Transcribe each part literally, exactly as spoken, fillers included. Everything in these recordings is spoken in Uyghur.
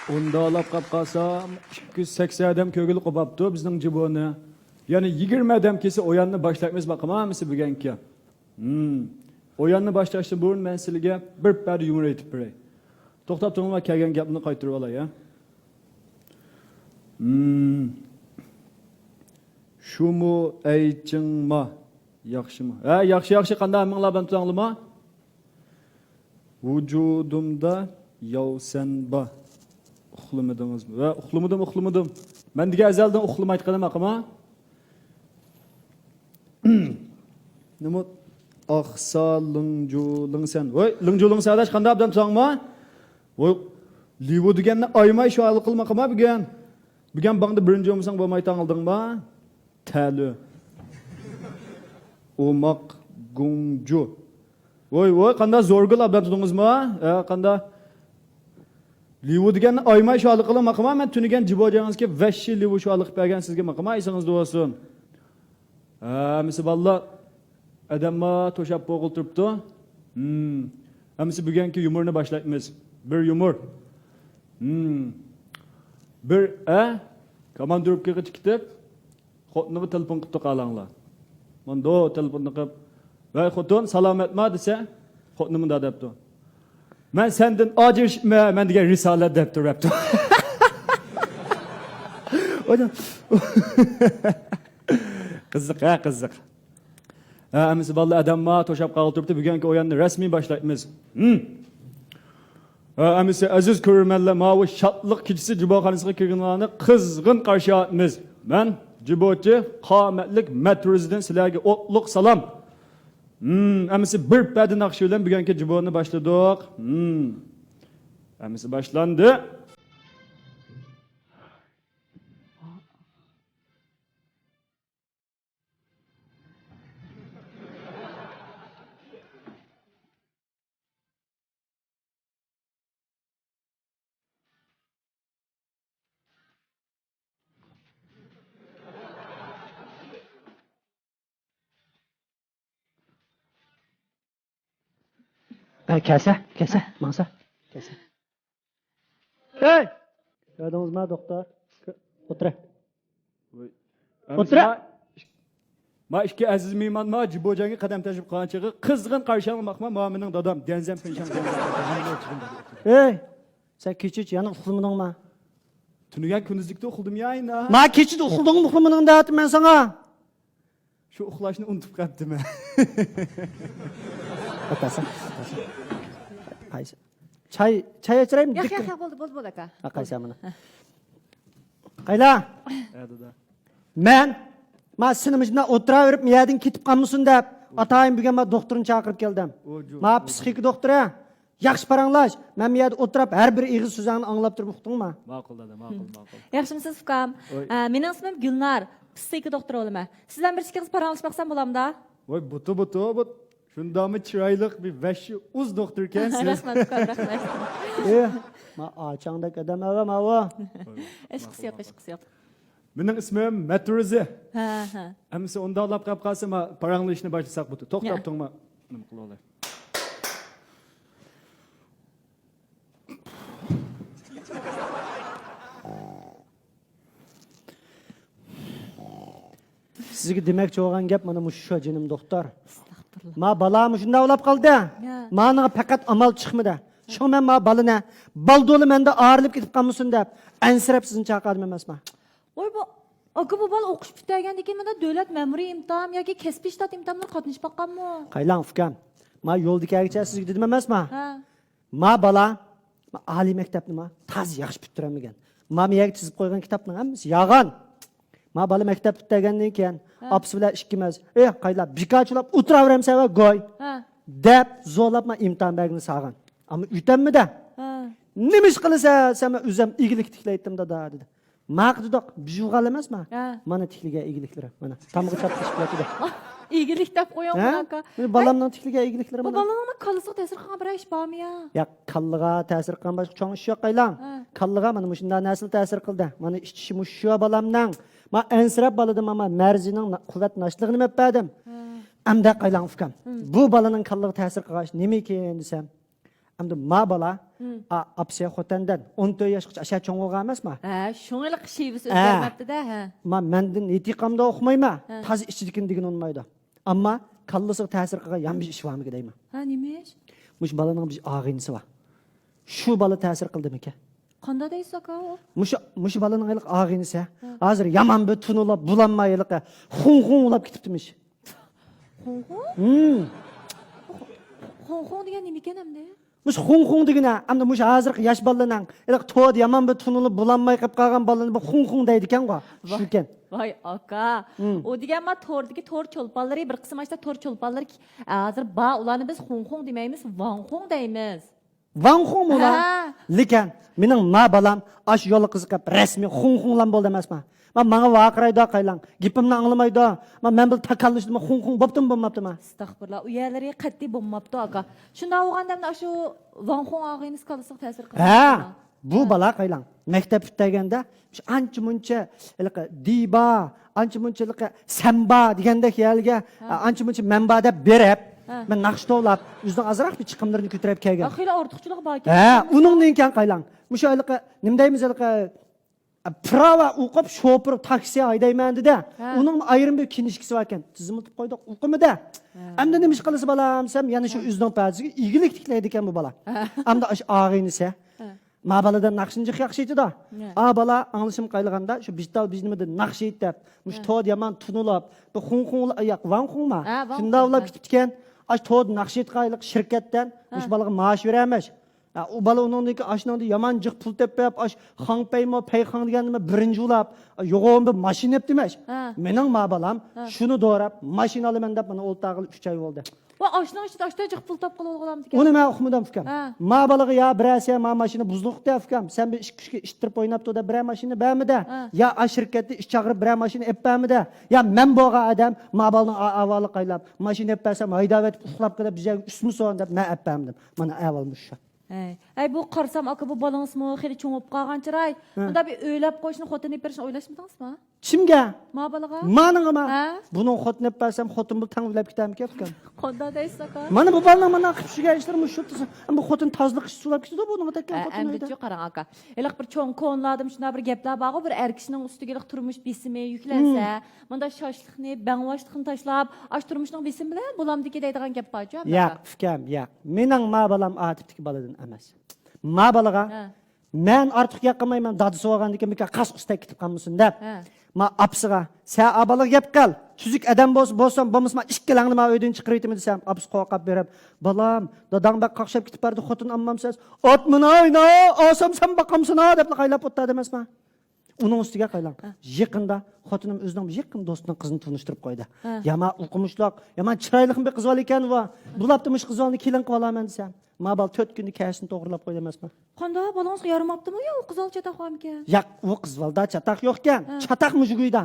ئۇنداقلاپ قاپ قالسام، ئىككى يۈز سەكسەن ئادەم كۆرگىلى قوپاپتۇ بىزنىڭ جىبونى. يەنە يىگىرمە ئادەم كېسە ئوياننى باشلايمىز باقىما ھەممىسى بۈگۈنكى. ھىم. ئوياننى باشلاشتىن بۇرۇن مەن سىلىگە بىر پەدە يۇمۇر ئېيتىپ بېرەي. توختاپ تۇرۇڭلار، كەلگەن گەپنى قايتۇرۇۋالاي، ھە؟ ھىم. شۇمۇ ئەيچىڭما؟ ياخشىمۇ؟ ھە، ياخشى، ياخشى. قانداق ھەممىڭلار بىلەن تۇتاڭلىما؟ ۋۇجۇدۇمدا ياۋسەن بار. ئۇخلىمىدىڭىزمۇ؟ ۋە ئۇخلىمىدىم، ئۇخلىمىدىم. مەن دېگەن ئەزەلدىن ئۇخلىمايدىغىنىم ئاقىما. نېمە؟ ئاقسا لىڭجۇ لىڭسەن. ۋوي، لىڭجۇ لىڭسەن ئاداش، قانداق ئادەم تۇتاڭما؟ ۋوي، لىۋۇ دېگەننى ئايماي شۇ ھالقىلماقىما بۈگۈن. بۈگۈن باڭدا بىرىنچى بولمىساڭ بولمايتتىڭ، ئاڭلىدىڭما؟ تەلۈ. ئوماق گۇڭجۇ. ۋوي، ۋوي، قانداق زورگۇل ئابلام تۇتتىڭىزمۇ؟ ھە، قانداق؟ لىۋۇ دېگەننى ئايماي شۇ ھالقىلىماقىما؟ مەن تۈنۈگەن جىبو جېڭىزكى ۋەھشىي لىۋۇ شۇ ھالقىپ بەرگەن سىزگە ماقىما، ئېسىڭىزدە بولسۇن. ھەممىسى بالىلار ئادەمما توشاپ بوغۇل تۇرۇپتۇ. ھىم. ھەممىسى بۈگۈنكى يۇمۇرنى باشلايمىز. بىر يۇمۇر. ھىم. بىر ئە كوماندىروپكىغىچە كېتىپ، خوتۇنىغا تېلېفون قىپتۇ قالاڭلار. ماندو تېلېفوننى قىپ، ۋەي خوتۇن، سالامەتما دېسە، خوتۇنى مۇنداق دەپتۇ. مەن سەندىن ئاجرىشىپمەن، مەن دېگەن رىسالەت دەپتۇ، دەپتۇ. قىزىق، ھە، قىزىق. ھە، ئەمىسە بالىلار ئادەمما توشاپ قالغىلى تۇرۇپتۇ، بۈگۈنكى ئويۇننى رەسمىي باشلايمىز. ھىم. ھە، ئەمىسە ئەزىز كۆرۈرمەنلەر، ماۋۇ شادلىق كېچىسى جىبوخانىسىغا كىرگەنلەرنى قىزغىن قارشى ئالىمىز. مەن جىبوچى، قامەتلىك مەترۇزىدىن سىلەرگە ئوتلۇق سالام. ھىم، ئەمىسە بىر پەدە ناخشا بىلەن بۈگۈنكى جىبونى باشلىدۇق. ھىم. ئەمىسە باشلاندى. ھە، كەلسە، كەلسە، ماڭسا، كەلسە. ھەي! كۆردىڭىزما، دوختۇر؟ ئولتۇرە. ۋاي. ئولتۇرە. ما ئىككى ئەزىز مېھمانما جىبوجانغا قەدەم تەشرىپ قىلغان چېغى قىزغىن قارشى ئالماقما، ما مېنىڭ دادام، دەنزەم پىنشاڭ، دەنزەم پىنشاڭ. ھەي! سەن كېچىچە يەنە ئۇخلىمىدىڭما؟ تۈنۈگۈن كۈندۈزلۈكتە ئۇخلىدىم يا ئاينا. ما كېچىدە ئۇخلىدىڭمۇ، ئۇخلىمىدىڭ دەۋاتىمەن ساڭا. شۇ ئۇخلاشنى ئۇنتۇپ قاپتىمەن. ئاتاسا، ئاتاسا. قايسى؟ چاي، چاي ئاچىرايمۇ؟ ياق، ياق، ياق، بولدى، بولدى، بولدى، ئاكا. ھە، قايسى مانا؟ قايلا؟ ھە، دادا. مەن، ما سېنى مۇشۇنداق ئولتۇراۋېرىپ، مەيەردىن كېتىپ قالمىسۇن دەپ، ئاتايىن بۈگۈن ما دوختۇرنى چاقىرىپ كەلدىم. ما پسىخىكا دوختۇرى. ياخشى پاراڭلاش. مەن بۇ يەردە ئولتۇراپ، ھەر بىر ئېغىز سۆزۈڭنى ئاڭلاپ تۇرۇپ ئۇقتۇڭما؟ ماقۇل، دادا، ماقۇل، ماقۇل. ياخشىمۇسىز، ئۇكام؟ ئوي. ئە، مېنىڭ ئىسمىم گۈلنار. پسىخىكا دوختۇرى بولىمەن. سىز بىلەن بىر ئىككى قىز پاراڭلىشىپ باقسام بولامدا؟ ۋاي، بۇتۇ، بۇتۇ، بۇت. شۇنداقمۇ چىرايلىق بىر ۋەھشىي ئۇز دوختۇركەنسىز. رەھمەت، ئۇكام، رەھمەت. ئېھ، ما ئاچاڭدەك ئادەم ئەۋە ماۋۇ. ھېچقىسى يوق، ھېچقىسى يوق. مېنىڭ ئىسمىم مەترۇزى. ھە، ھە. ئەمىسە ئۇنداقلاپ قاپ قالسا، ما پاراڭلىشىشنى باشلىساق بۇتۇ. توختاپ تۇرما. نېمە قىلىۋالاي؟ سىزگە دېمەكچى بولغان گەپ مانا مۇشۇ، جېنىم دوختۇر. ئەستەغپۇرۇللا. ما بالا مۇشۇنداق بولاپ قالدى. يا. مانىڭغا پەقەت ئامال چىقمىدى. شۇڭا مەن ما بالىنى بالدۇرلا مەندىن ئايرىلىپ كېتىپ قالمىسۇن دەپ ئەنسىرەپ سىزنى چاقىردىم ئەمەسما؟ ۋاي، بۇ ئاكا، بۇ بالا ئوقۇش پۈتتۈرگەندىن كېيىن مانا دۆلەت مەمۇرىي ئىمتىھان ياكى كەسپىي ئىشتات ئىمتىھانلىرىغا قاتنىشىپ باققانمۇ؟ قايلاڭ ئۇكام، ما يولدا كەلگۈچە سىزگە دېدىم ئەمەسما؟ ھە. ما بالا، ما ئالىي مەكتەپنى ما تازا ياخشى پۈتتۈرەلمىگەن. ما مېيەگە تىزىپ قويغان كىتابنىڭ ھەممىسى يالغان. ما بالا مەكتەپ پۈتتۈرگەندىن كېيىن، ھە، ئاپىسى بىلەن ئىككىمىز، ئېھ، قايلا، بىكارچىلاپ ئولتۇراۋېرەمسەن ۋە گوي، ھە، دەپ زورلاپ ما ئىمتىھان بەرگىنى سالغان. ئەمما ئۆتەلمىدى. ھە. نېمە ئىش قىلىسەن سەن؟ مەن ئۆزۈم ئىگىلىك تىكلەيتتىم، دادا، دېدى. ماقا دېدۇق، بىژۇغال ئەمەسما؟ ھە. مانا تىكلىگەن ئىگىلىكلىرى. مانا تامغا چاپلىشىپ ياتىدۇ. ئىگىلىك دەپ قويۇڭ، ھە؟ بۇنىڭكا. مانا بالامنىڭ تىكلىگەن ئىگىلىكلىرى بۇ مانا. بالىنىڭ كاللىسىغا تەسىر قىلغان بىرەر ئىش بارمۇ يا؟ ياق، كاللىغا تەسىر قىلغان باشقا چوڭ ئىش يوق، قايلاڭ. ھە. كاللىغا مانا مۇشۇنداق نەرسىلەر تەسىر قىلدى. مانا ئىچى مۇشۇ بالامنىڭ. ما ئەنسىرەپ بالىدىن مانا مەرزىنىڭ نا-، قۇۋۋەت ناشتىلىقىنى مەپ بەردىم. ھە. ئەمدى قايلاڭ ئۇكام. ھىم. بۇ بالىنىڭ كاللىغا تەسىر قىلغان ئىش نېمىكىن دېسەم، ئەمدى ما بالا، ئا، ئاپىسى خوتەندىن ئون تۆت ياشقىچە ئاشا چوڭ بولغان ئەمەسما؟ ھە، شۇڭا ھېلىقى شېۋىسى ئۆزگەرمەپتىدە، ھە. ما مەندىن ھېيتقاندا ئۇقمايما، تازا ئىچىدىكىنى دېگىنى ئۇنىمايدۇ. ئەمما كاللىسىغا تەسىر قىلغان يەنە بىر ئىش بارمىكىن دەيمەن. ھە، نېمە ئىش؟ مۇشۇ بالىنىڭ بىر ئاغىنىسى بار. شۇ بالا تەسىر قىلدىمىكىن؟ قانداق دەيسىز، ئاكا، ئۇ؟ مۇشۇ، مۇشۇ بالىنىڭ ھېلىقى ئاغىنىسى ھازىر يامان بىر تونۇلۇپ، بۇلانما ھېلىقى خۇڭخۇڭلاپ كېتىپتىمىش. خۇڭخۇڭ؟ ھىم. خۇڭخۇڭ دېگەن نېمىكەن ئەمدى؟ مۇشۇ خۇڭخۇڭ دېگىنە، ئەمدى مۇشۇ ھازىرقى ياش بالىلارنىڭ ھېلىقى توردا يامان بىر تونۇلۇپ، بۇلانماي قېلىپ قالغان بالىلارنى بۇ خۇڭخۇڭ دەيدىكەنغۇ. شۇكەن. ۋاي، ئاكا. ئۇ دېگەن ما توردىكى تور چولپانلىرى، بىر قىسىم ئاشتا تور چولپانلىرى ھازىر بار، ئۇلارنى بىز خۇڭخۇڭ دېمەيمىز، ۋاڭخۇڭ دەيمىز. ۋاڭخۇڭمۇ ئۇلار؟ ھە. لېكىن مېنىڭ ما بالام ئاشۇ يولغا قىزىقىپ، رەسمىي خۇڭخۇڭلام بولدى ئەمەسما؟ ما ماڭا ۋارقىرايدۇ قايلاڭ. گېپىمنى ئاڭلىمايدۇ. ما مەن بىلەن تاكاللىشىدىمۇ خۇڭخۇڭ بوپتىمۇ بولماپتىما؟ ئەستەغپۇرۇللا، ئۇ يەرلىرى قەتئىي بولماپتۇ، ئاكا. شۇنداق بولغاندا ئەمدى ئاشۇ ۋاڭخۇڭ ئاغىنىسى كاللىسىغا تەسىر قىلىدۇ. ھە، بۇ بالا قايلاڭ. مەكتەپ پۈتتۈرگەندە شۇ ئانچە مۇنچە ھېلىقى دىبا، ئانچە مۇنچە ھېلىقى سەمبا دېگەندەك يەرگە، ئانچە مۇنچە مەنبا دەپ بېرىپ، مەن ناخشا توۋلاپ، ئۆزىنىڭ ئازراق بىر چىقىملىرىنى كۆتۈرۈپ كەلگەن. خېلى ئارتۇقچىلىقى باركەن. ھە، ئۇنىڭدىن كېيىن قايلاڭ. مۇشۇ ھېلىقى، نېمە دەيمىز، ھېلىقى پىراۋا ئوقۇپ، شوپۇر تاكسى ھەيدەيمەن دېدى. ھە. ئۇنىڭ ئايرىم بىر كىنىشكىسى باركەن. تىزىملىتىپ قويدۇق، ئوقۇمىدى. ھە. ئەمدى نېمە ئىش قىلسا بالام دېسەم، يەنە شۇ ئۆزىنىڭ پەدىسىگە ئىگىلىك تىكلەيدىكەن بۇ بالا. ھە. ئەمدى ئاشۇ ئاغىنىسى. ھە. ما بالىدىن ناخشىنى جىق ياخشى ئېيتىدۇ. ھە. ئا بالا ئاڭلىشىمغا قايلىغاندا، شۇ بىجتال بىجنىمىدىن ناخشا ئېيت دەپ، مۇشۇ توردا يامان تونۇلۇپ، بۇ خۇڭخۇڭ، ياق، ۋاڭخۇڭما؟ ھە، ۋاڭخۇڭ. شۇنداق ئۇلاپ كېتىپتىكەن. ئاش توردا ناخشا ئېيتقانلىق شىركەتتىن مۇشۇ بالىغا مائاش بېرەرمىش. ئا، ئۇ بالا ئۇنىڭدىن كېيىن ئاشۇنىڭدىن يامان جىق پۇل تېپىپ، ئاش خاڭپەيمۇ، پەيخاڭ دېگەن نېمە بىرىنچى بولاپ، يوغان بىر ماشىنا ئېپتىمىش. ھە. مېنىڭ ما بالام شۇنى دوراپ، ماشىنا ئالىمەن دەپ مانا ئولتۇرغىلى ئۈچ ئاي بولدى. ۋا، ئاشۇنىڭ ئىچىدە ئاشتا جىق پۇل تاپقىلى بولغانمىكەن؟ ئۇنى مەن ئۇقمىدىم، ئۇكام. ھە. ما بالىغا يا بىرەرسى ما ماشىنا بۇزۇلۇپتۇ، ئۇكام. سەن بىر ئىككى كۈچكە ئىتتىرىپ ئويناپتۇ دەپ بىرەر ماشىنا بەرمىدى. ھە. يا ئا شىركەتتە ئىش چاقىرىپ بىرەر ماشىنا ئېپ بەرمىدى. يا مەن بولغان ئادەم ما بالىنىڭ ئا-، ئەھۋالىغا قايلاپ، ماشىنا ئېپ بەرسەم، ھەيدەۋېتىپ ئۇخلاپ قېلىپ، بىز يەرگە ئۈسمىسۇن دەپ مەن ئەپ بەرمىدىم. مانا ئەھۋال مۇشۇ. ھەي. ھەي، بۇ قارىسام، ئاكا، بۇ بالىڭىزمۇ خېلى چوڭىيىپ قالغان چىراي. ھە. مۇنداق بىر ئۆيلەپ قويۇشنى، خوتۇن ئېلىپ بېرىشنى ئويلاشمىدىڭىزمۇ؟ كىمگە؟ ما بالىغا. مانىڭىما؟ ھە. بۇنىڭ خوتۇن ئېلىپ بەرسەم، خوتۇن بىلەن تەڭ ئۆيلەپ كېتەرمىكەن، ئۇكام؟ قانداق دەيسىز، ئاكا؟ مانا بۇ بالىنىڭ مانا قىلىپ يۈرگەن ئىشلىرى مۇشۇ تۇرسا. ئەمما بۇ خوتۇن تازىلىق ئىشچى بولاپ كېتىدۇ، بۇنىڭغا تەگكەن خوتۇن ئەمدىچۇ ئۆيدە. قاراڭ، ئاكا. ھېلىقى بىر چوڭ كونىلاردىمۇ شۇنداق بىر گەپلەر بارغۇ، بىر ئەر كىشىنىڭ ئۈستىگە ھېلىقى تۇرمۇش بېسىمى يۈكلەنسە، مۇنداق شاشلىقنى، بەڭۋاشلىقنى تاشلاپ، ئاشۇ تۇرمۇشنىڭ بېسىمى بىلەن بولامدىكى دەيدىغان گەپ بارچۇ، ئەمدى. ياق، ئۇكام، ياق. مېنىڭ ما بالام ئا تىپتىكى بالىدىن ئەمەس. ما بالىغا ھە. مەن ئارتۇق ياقمايمەن، دادىسى بولغاندىكىن بىكار قاسقۇستەك كېتىپ قالمىسۇن دەپ. ھە. ما ئاپىسىغا، سەن ئا بالىغا گەپ قىل، تۈزۈك ئادەم بولسا، بولسۇن، بولمىسا ما ئىككىلەڭنى ما ئۆيدىن چىقىرىۋېتىمەن دېسەم، ئاپىسى قورقۇپ بېرىپ، بالام، داداڭ بەك قاقشاپ كېتىپ بەردى، خوتۇن ئالمامسىز؟ ئاتمىناينا، ئالسام سەن باقامسىنا دەپلا قايلاپ ئولتۇردى ئەمەسما. ئۇنىڭ ئۈستىگە قايلاڭ. ھە. يېقىندا خوتۇنۇم ئۆزىنىڭ يېقىن دوستىنىڭ قىزىنى تونۇشتۇرۇپ قويدى. ھە. يامان ئوقۇمۇشلۇق، يامان چىرايلىق بىر قىز بالا ئىكەن بۇ. بۇلاپتۇ مۇشۇ قىز بالىنى كېلىن قىلىۋالامەن دېسەم، ما بالا تۆت كۈندە كەسىنى توغرىلاپ قويدى ئەمەسما. قانداق، بالىڭىزغا يارىماپتىمۇ يا ئۇ قىز بالا چاتاق بارمىكەن؟ ياق، ئۇ قىز بالىدا چاتاق يوقكەن. ھە. چاتاق مۇشۇ گۇيدا.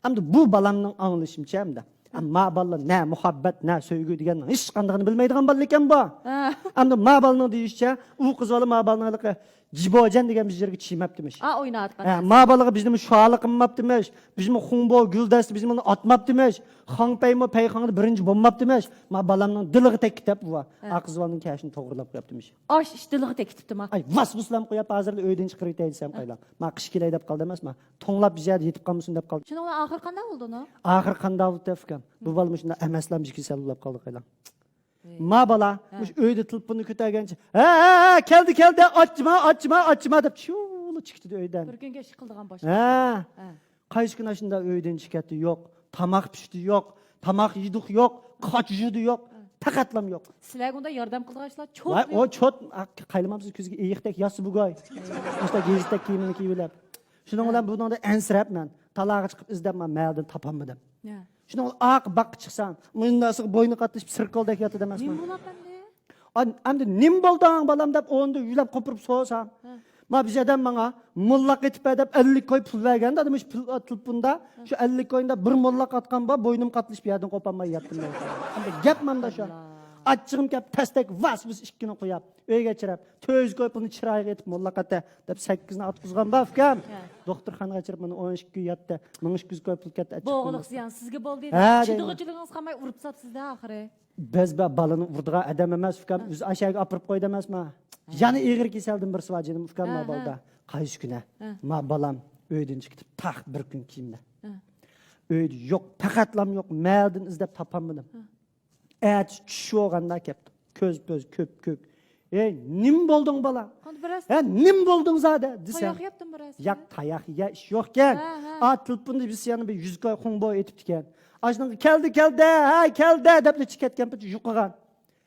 ئەمدى بۇ بالامنىڭ ئاڭلىشىمچە ئەمدى. ھە. ما بالا نە مۇھەببەت، نە سۆيگۈ دېگەننىڭ ھېچقاندىقىنى بىلمەيدىغان بالا ئىكەن بۇ. ھە. ئەمدى ما بالىنىڭ دېيىشىچە، ئۇ قىز بالا ما بالىنىڭ ھېلىقى جىبوجەن دېگەن بىر يەرگە چىيماپتىمىش. ئا، ئويناۋاتقان ھە، نەرسە. ما بالىغا بىزنىمۇ شۇ ھالى قىلماپتىمىش. بىزمۇ خۇڭبو، گۈلدەستە بىزمۇ ئاتماپتىمىش. خاڭپەيمۇ پەيخاڭدا بىرىنچى بولماپتىمىش. ما بالامنىڭ دىلىغا تەگكىتەپ، ۋا، ھە. ئا قىز بالىنىڭ كەشىنى توغرىلاپ قوياپتىمىش. ئاش ئىش دىلىغا تەگكىتىپتىما؟ ئاي، ۋاس ۋۇسلام قويۇپ، ھازىرلا ئۆيدىن چىقىرىۋېتەي دېسەم، ھە. قايلاڭ. ما قىش كېلەي دەپ قالدى ئەمەسما؟ توڭلاپ بىر يەردە يېتىپ قالمىسۇن دەپ قالدى. شۇنىڭ بىلەن ئاخىرى قانداق بولدى ئۇنىڭ؟ ئاخىرى قانداق بولدى ئۇكام؟ بۇ بالا مۇشۇنداق ئەمەسلا مۇشۇ كېسەل بولاپ قالدى قايلاڭ. ما بالا ھە. مۇشۇ ئۆيدە تېلېفوننى كۆتەرگەنچە، ھە، ھە، ھە، كەلدى، كەلدى، ئاچما، ئاچما، ئاچما دەپ شۇلا چىقىپ كېتىدۇ ئۆيدىن. بىر كۈنگە ئىش قىلىدىغان باشقا. ھە. ھە. قايسى كۈنى ئاشۇنداق ئۆيدىن چىقىپ كەتتى، يوق. تاماق پىشتى، يوق. تاماق يېدۇق، يوق. قاچا يۇدى، يوق. ھە. پەقەتلام يوق. سىلەرگە ئۇنداق ياردەم قىلىدىغان ئىشلار چوت ۋاي، يوق. ئۇ چوت، قايلىمامسىز كۆزىگە ئېيىقتەك ياسسا بۇگاي. مۇشۇنداق گېزىتتەك كىيىمىنى كىيىۋېلىپ. شۇنىڭ ھە. بىلەن بۇنىڭدا ئەنسىرەپ مەن تالاغا چىقىپ ئىزدەپ، مەن مەھەللىدىن تاپالمىدىم. ھە. شۇنىڭ بىلەن ئاقا باغقا چىقسام، مۇنداق بوينى قاتلىشىپ سىركىلدەك ياتىدۇ ئەمەسمۇ؟ نېمە بولۇپ ئەمدى؟ ئەمدى نېمە بولدۇڭ بالام دەپ ئورنىدا يۆلەپ قوپۇرۇپ سورىسام، ھە. ما بىر ئادەم ماڭا موللاق ئېتىپ بەر دەپ ئەللىك كوي پۇل بەرگەن دادىم شۇ پۇل، تېلېفوندا. ھە. شۇ ئەللىك كوينى بىر موللاق ئاتقان بار، بوينۇم قاتلىشىپ يەردىن قوپالماي ياتتىم مەن. ئەمدى گەپ ماندا شۇ. ئاچچىقىم كەپ تەستەك ۋاس ۋۇس ئىككىنى قوياپ، ئۆيگە چىراپ، تۆت يۈز كوي پۇلنى چىرايغا ئېتىپ موللاق ئەتە دەپ سەككىزنى ئاتقۇزغان بار ئۇكام. ھە. دوختۇرخانىغا چىراپ مانا ئون ئىككى كۈن ياتتى. مىڭ ئىككى يۈز كوي پۇل كەتتى ئاچچىقىم. بوغۇلۇق زىيان سىزگە بولدى. ھە، چىدىغۇچىلىقىڭىز قالماي ئۇرۇپ ساپسىز-دە ئاخىرى. بەز بە بالىنى ئۇرىدىغان ئادەم ئەمەس ئۇكام. ھە. ئۆزى ئاشەگە ئاپىرىپ قويدى ئەمەسما؟ يەنە ئېغىر كېسەلدىن بىرسى بار جېنىم ئۇكام، ھە، ما بالىدا. قايسى كۈنى؟ ھە. ما بالام ئۆيدىن چىقىپ تاق بىر كۈن كىيىمدە. ھە. ئۆيدە يوق، پەقەتلام يوق، مەھەللىدىن ئىزدەپ تاپالمىدىم. ھە. ئەتىسى چۈش بولغاندا كەپتۇ. كۆز پۆز كۆپ كۆك. ئەي، نېمە بولدۇڭ بالا؟ ھە، نېمە بولدۇڭ زادە دېسەم. تاياق يەپتىم بىراز. ياق، تاياق يە ئىش يوقكەن. ھە، ھە. ئا، تېلېفوندا بىز يەنە بىر يۈز كوي خۇڭبو ئېيتىپتىكەن. ئاشۇنىڭغا كەلدى، كەلدى، ھە، كەلدى دەپلا چىقىپ كەتكەن پېتى يوقىغان.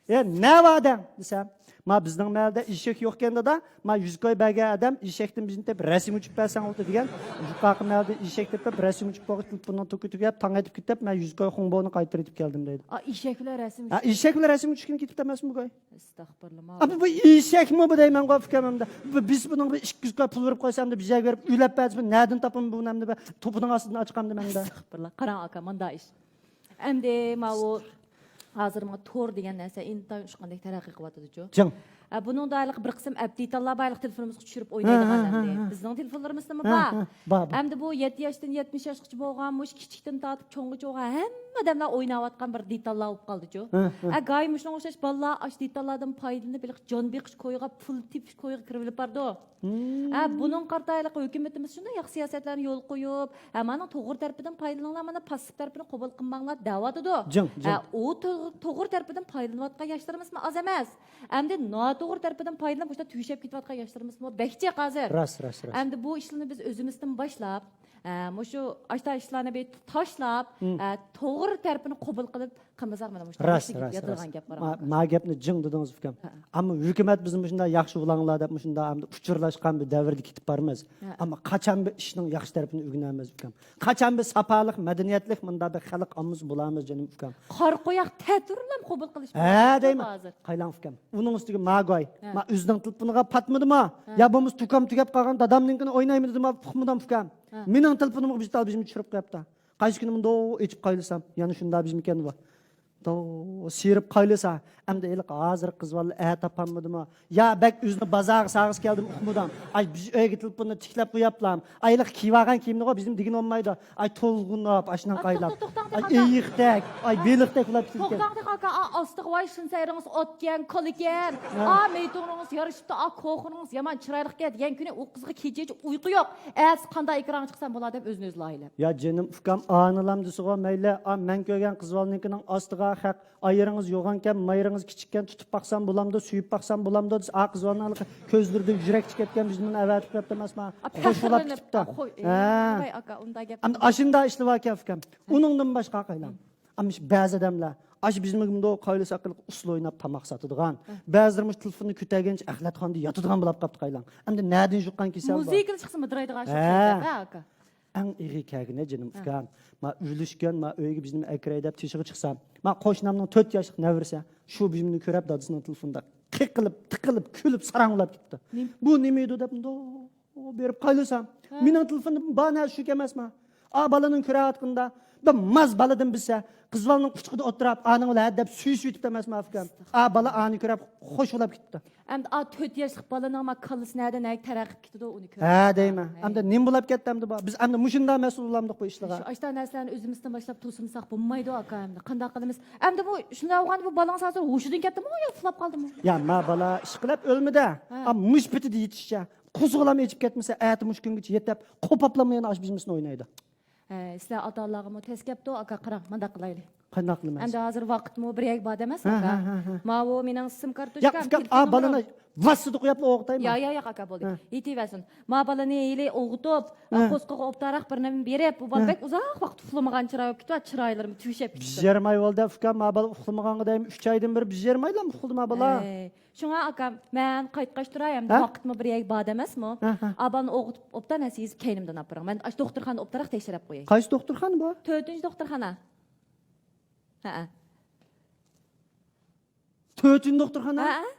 ئە، نەۋادەڭ دېسەم، ما بىزنىڭ مەھەللىدە ئېشەك يوقكەن دادا، ما يۈز كوي بەرگەن ئادەم ئېشەكتىن بىزنى تېپىپ رەسىم ئۇچۇپ بەرسەڭ بولدى دېگەن. يۇقىرىقى مەھەللىدە ئېشەك تېپىپ رەسىم ئۇچۇپ بولغاچ تېلېفوننىڭ توكى تۈگەپ، تاڭ ئېتىپ كېتىپ، مەن يۈز كوي خۇڭبونى قايتۇرۇۋېتىپ كەلدىم دەيدۇ. ئا، ئېشەك بىلەن رەسىم ھە، ئۈچۈن. ئېشەك بىلەن رەسىم ئۈچۈن كېتىپتۇ ئەمەسمۇ گوي؟ ئەستەغپۇرۇللا، ما. ئاپا، بۇ ئېشەكمۇ بۇ دەيمەن گو ئۇكام ئەمدى. بۇ، بىز بۇنىڭغا ئىككى يۈز كوي پۇل بېرىپ قويسا ئەمدى بىز يەرگە بېرىپ ئۆلەپ بەرسە، بۇ نەدىن تاپىمەن بۇنى ئەمدى؟ بۇ توپىنىڭ ئاستىدىن ئاچقاندا مەندە. ئەستەغپۇرۇللا. قاراڭ ئاكا، مۇنداق ئىش. ئەمدى ماۋۇ ھازىر ماڭا تور دېگەن نەرسە ئىنتايىن ئۇچقاندەك تەرەققىي قىلىۋاتىدۇچۇ. جىڭ. ئە، بۇنىڭدا ھېلىقى بىر قىسىم ئەپ دېتاللار بار، ھېلىقى تېلېفونىمىزغا چۈشۈرۈپ ھە، ئوينايدىغان ھە، ئەمدى. ھە، ھە. بىزنىڭ تېلېفونلىرىمىزدىمۇ ھە، بار. ھە، بار، بار. ئەمدى بۇ يەتتە ياشتىن يەتمىش ياشقىچە بولغان، مۇشۇ كىچىكتىن تارتىپ چوڭغىچە بولغان ھەممە ئادەملەر ئويناۋاتقان بىر دېتاللار بولۇپ قالدىچۇ. ھە، ھە. ئە، گاي مۇشۇنىڭغا ئوخشاش بالىلار ئاشۇ دېتاللاردىن پايدىلىنىپ، ھېلىقى جان بېقىش كويىغا، پۇل تېپىش كويىغا كىرىۋېلىپ بارىدۇ. مم. ھە، بۇنىڭغا قارىتا ھېلىقى ھۆكۈمىتىمىز شۇنداق ياخشى سىياسەتلەرنى يولغا قويۇپ، ھە، مانا توغرا تەرىپىدىن پايدىلىنىڭلار، مانا پاسسىپ تەرىپىنى قوبۇل قىلماڭلار دەۋاتىدۇ. جىڭ، جىڭ. ھە، ئۇ توغ-، توغرا تەرىپىدىن پايدىلىنىۋاتقان ياشلىرىمىزمۇ ئاز ئەمەس. ئەمدى ناتوغرا تەرىپىدىن پايدىلىنىپ، مۇشۇنداق تۈگىشەپ كېتىۋاتقان ياشلىرىمىزمۇ بەك جىق ھازىر. راست، راست، راست. ئەمدى بۇ ئىشلارنى بىز ئۆزىمىزدىن باشلاپ، ھە، مۇشۇ ئاشتا ئىشلارنى بىر تاشلاپ، مم. ھە، توغرا تەرىپىنى قوبۇل قىلىپ، قىلمىساق مانا مۇشۇنداق راست، راست، ياتىدىغان راست. گەپ بار ما-، ئاكا. ما گەپنى جىڭ دېدىڭىز ئۇكام. ھە. ئەمما ھۆكۈمەت بىز مۇشۇنداق ياخشى بولاڭلار دەپ مۇشۇنداق ئەمدى ئۇچۇرلاشقان بىر دەۋردە كېتىپ بارمىز. ھە. ئەمما قاچان بىر ئىشنىڭ ياخشى تەرىپىنى ئۆگىنەمىز ئۇكام؟ قاچان بىر ساپالىق، مەدەنىيەتلىق مۇنداق بىر خەلق ئاممىسى بولامىز جېنىم ئۇكام؟ قارا قوياق تەتۈرلەم قوبۇل قىلىش ھە، دەيمەن. ھازىر. قايلاڭ ئۇكام. ئۇنىڭ ئۈستىگە ما گوي. ھە. ما ئۆزىنىڭ تېلېفونىغا پاتمىدىما؟ ھە. يا بولمىسا تۇكام تۈگەپ قالغان دادامنىڭكىنى ئوينايمىدىما؟ ئۇقمىدىم ئۇكام. ھە. مېنىڭ تېلېفونۇمغا بىر تال بىزمۇ چۈشۈرۈپ قويۇپتۇ. قايسى كۈنى مۇنداق ئېچىپ قايلىسام، يەنە شۇنداق بىزمىكەن بۇ. داۋ سىيرىپ قايلىسا، ئەمدى ھېلىقى ھازىر قىز بالىلار ئەر تاپالمىدىمۇ؟ يا بەك ئۆزىنى بازارغا سالغۇسى كەلدىمۇ ئۇقمىدىم. ئاي، بىز ئۆيگە تېلېفوننى تىكلەپ قويۇپلام. ئاي، ھېلىقى كىيىۋالغان كىيىمنىغۇ بىزنىڭ دېگىنى بولمايدۇ. ئاي، تولغىنىپ، ئاشۇنىڭ ئا، قايلاپ. توختاڭ، توختاڭ، ئاي، توختاڭ. ئېيىقتەك، ئاي، ھە. بېلىقتەك بولاپ كېتىدىكەن. توختاڭ، ئاكا، ئا، ئاستىغا ۋاي شۇنچە ئېرىڭىز ئوتكەن، كولىكەن. ھە. ئا، مېيتۇڭىڭىز يارىشىپتۇ، ئا، كوخىنىڭىز يامان چىرايلىقكەن دېگەن كۈنى ئۇ قىزغا كېچىچە ئۇيقۇ يوق. ئەتىسى قانداق ئېكرانغا چىقسام بولا دەپ ئۆزىنى ئۆزى لايىھەلەپ. يا جېنىم ئۇكام، ئانىلام دېسىغۇ مەيلى، ئا، مەن كۆرگەن قىز بالىنىڭكىنىڭ ئاستىغا خەق، ئايىرىڭىز يوغانكەن، مايرىڭىز كىچىككەن، تۇتۇپ باقسام بولامدۇ، سۈيۈپ باقسام بولامدۇ دېسە، ئا، قىز بالىنىڭ ھېلىقى كۆزلىرىدە يۈرەك چىقىپ كەتكەن، بىز بۇنى ئەۋەتىپ قويۇپتۇ ئەمەسما؟ ئا، خوش بولاپ پەخىرلىنىپ، كېتىپتۇ. ئا، خوي-، ھە. ۋاي ئاكا، ئۇنداق گەپ ئەمدى ئاشۇنداق ئىشلىۋالكەن ئۇكام. ئۇنىڭدىن باشقا قايلاڭ. ئەمما بەزى ئادەملەر، ئاشۇ بىزنىڭ مۇنداق قايلىساق قىلىپ ئۇسسۇل ئويناپ تاماق ساتىدىغان، ھە. بەزىلىرى مۇشۇ تېلېفوننى كۆتەرگىنىچە ئەخلەتخانىدا ياتىدىغان بولاپ قاپتۇ قايلاڭ. ئەمدى نەدىن يۇققان كېسەل بۇ؟ مۇزىكىنى چىقسا مىدىرايدىغان شۇ ھە. ھە، ئاكا. ئەڭ ئېغىر كەلگىنى جېنىم ھە. ئۇكام. ما ئۆلۈشكەن، ما ئۆيگە بىزنى ئەكىرەي دەپ تېشىغا چىقسام، ما قوشنامنىڭ تۆت ياشلىق نەۋرىسى شۇ بىزنى كۆرۈپ دادىسىنىڭ تېلېفونىدا قىقىلىپ، تىقىلىپ، كۈلۈپ، ساراڭ بولاپ كېتىپتۇ. نېمە؟ بۇ نېمە ئىدۇ دەپ مۇنداق بېرىپ قايلىسام، ھە. مېنىڭ تېلېفونۇم بار نەرسە شۇ ئەمەسما؟ ئا، بالىنىڭ كۆرۈۋاتقىنىدا بىر ماز بالىدىن بىلسە، قىز بالىنىڭ قۇچىقىدا ئولتۇرۇپ، ئانىڭ بىلەن ھە دەپ سۆيۈشۈۋېتىپتۇ ئەمەسما ئۇكام؟ ئا، بالا ئانى كۆرۈپ خوش بولاپ كېتىپتۇ. ئەمدى ئا تۆت ياشلىق بالىنىڭ ما كاللىسى نەدە نەگە تەرەققىپ كېتىدۇ، ئۇنى كۆرۈپ. ھە دەيمەن. ھەي. ئەمدى نېمە بولاپ كەتتى ئەمدى بۇ؟ بىز ئەمدى مۇشۇنداق مەسئۇل بولامدۇق بۇ ئىشلارغا؟ شۇ ئاشتا نەرسىلەرنى ئۆزىمىزدىن باشلاپ توسىمىساق بولمايدۇ ئاكا، ئەمدى قانداق قىلىمىز؟ ئەمدى بۇ شۇنداق بولغاندا بۇ بالىڭىز ھازىر ھوشىدىن كەتتىمۇ يا ئۇخلاپ قالدىمۇ؟ يا، ما بالا ئىشقىلىپ ئۆلمىدى. ھە. ئا، مۇش پېتىدە يېتىشچە. قوزغىلام ئېچىپ كەتمىسە، ئەتە مۇشۇ كۈنگىچە يېتەپ، قوپاپلاملا يەنە ئاشۇ بىزمىسىنى ئوينايدۇ. ھە، سىلەر ئاتا-ئانىلارغىمۇ تەس كەپتۇ، ئاكا، قاراڭ، مانداق قىلايلى. قانداق قىلىمىز؟ ئەمدى ھازىر ۋاقىتمۇ بىر يەرگە بار دەمەس، ھە، ئاكا. ھە، ھە، ھە. ماۋۇ مېنىڭ سىم كارتوچكام، ياق، ئۇكام، ئا، بالىنى ۋاسسىدا قويۇپلا ئويغىتايمۇ؟ يا، يا، ياق، ئاكا، بولدى. ھە. يېتىۋەرسۇن. ما بالىنى ھېلى ئويغىتىپ، ھە. قورسىقىغا ئوبدانراق بىر نېمە بېرىپ، بۇ بالا ھە. بەك ئۇزاق ۋاقىت ئۇخلىمىغان چىراي بولۇپ كېتىۋاتىدۇ، چىرايلىرىمۇ تۈگىشىپ كېتىپتۇ. بىر يېرىم ئاي بولدى، ئۇكام، ما بالا ئۇخلىمىغانغا دەيمەن، ئۈچ ئايدىن بېرى بىر يېرىم ئايلا ئۇخلىدى ما بالا. ئەي. شۇڭا ئاكام، مەن قايتقاچ تۇراي، ئەمدى ھە؟ ۋاقىتمۇ بىر يەرگە بار دەمەسمۇ؟ ھە، ھە. ئا، بالىنى ئويغىتىپ ئوبدان ھەسسە يېزىپ كەينىمدىن ئاپىرىڭ. مەن ئاشۇ دوختۇرخانىنى ئوبدانراق تەكشۈرۈپ قوياي. قايسى دوختۇرخانا بۇ؟ تۆتىنچى دوختۇرخانا. ھەئە. تۆتىنچى دوختۇرخانا؟ ھەئە.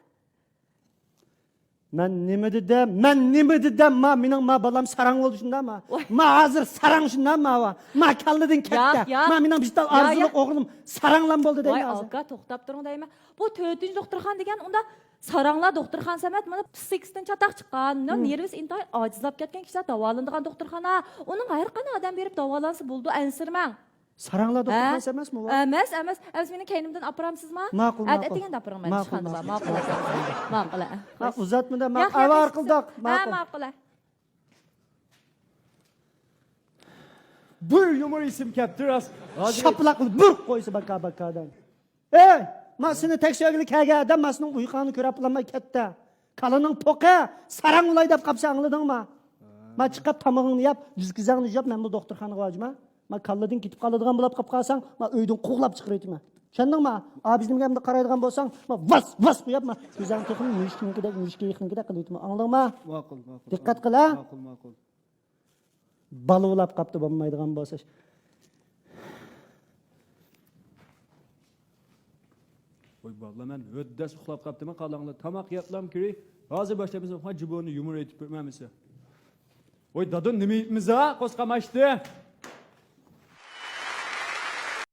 مەن نېمە دېدىم؟ مەن نېمە دېدىم؟ ما، مېنىڭ ما بالام ساراڭ بولدى شۇنداقما؟ ۋاي. ما ھازىر ساراڭ شۇنداقما؟ ما كاللىدىن كەتتى. ياق، ياق. ما مېنىڭ بىر تال ياق، ئارزۇلۇق ياق. ئوغلۇم ساراڭلام بولدى ۋاي دەيمەن ھازىر. ئاكا، توختاپ تۇرۇڭ دەيمەن. بۇ تۆتىنچى دوختۇرخانا دېگەن ئۇنداق ساراڭلار دوختۇرخانىسى ئەمەس، مانا پسىخىكىسىدىن چاتاق چىققان، مم. نېرۋىسى ئىنتايىن ئاجىزلاپ كەتكەن كىشىلەر داۋالىنىدىغان دوختۇرخانا. ئۇنىڭغا ھەر قانداق ئادەم بېرىپ داۋالانسا بولىدۇ، ئەنسىرىمەڭ. ساراڭلار دوختۇرخانىسى ئەمەسمۇ بۇ؟ ئەمەس، ئەمەس. ئەمەس، مېنىڭ كەينىمدىن ئاپىرامسىزما؟ ماقۇل، ماقۇل. ئەتىگەندە ئاپىرىڭ، مەن چىققاندا. ماقۇل، ماقۇل. ماقۇل. ھە، ئۇزاتمىدا، ماقۇل. ئەۋە ئارقىلداق، ماقۇل. ماقۇل. بىر يۇمۇر ئېسىم كەپتۇ راست. شاپىلاق قىلىپ بىر قويسا باكا باكادان. ئەي، ما سېنى تەكشۈرگىلى كەلگەن ئادەم ما سېنىڭ ئۇيقۇڭنى كۆرۈپ بولالماي كەتتى. كالىنىڭ پوقى ساراڭ ئۇلاي دەپ قاپسەن، ئاڭلىدىڭما؟ ما چىقىپ تامىقىڭنى يەپ، يۈز كېزەڭنى يۇيۇپ، مەن بۇ دوختۇرخانىغا بارجىما. ما كاللىدىن كېتىپ قالىدىغان بولاپ قاپ قالساڭ، ما ئۆيدىن قوغلاپ چىقىرىۋېتىمەن. چۈشەندىڭما؟ ئابىزنىڭ گېپىنى قارايدىغان بولساڭ، ما ۋاس ۋاس قويۇپ، ما كۆزۈڭنى تېخىمۇ مۈشۈكنىڭكىدەك، مۈشۈككە يېقىنكىدەك قىلىۋېتىمەن. ئاڭلىدىڭما؟ ماقۇل، ماقۇل. دىققەت قىل، ھە؟ ماقۇل، ماقۇل. بالا ئۇلاپ قاپتۇ بولمايدىغان بولسا. ۋاي بالىلار، مەن ھۆددەس ئۇخلاپ قاپتىمەن، قالاڭلار. تاماق يەپلام كىرى. ھازىر باشلايمىز. ھا، جۇبونى يۇمۇر ئېيتىپ بېرىمەن مېسە. ۋاي دادا، نېمە يەيمىز ھا؟ قورسىقىم ئاچتى.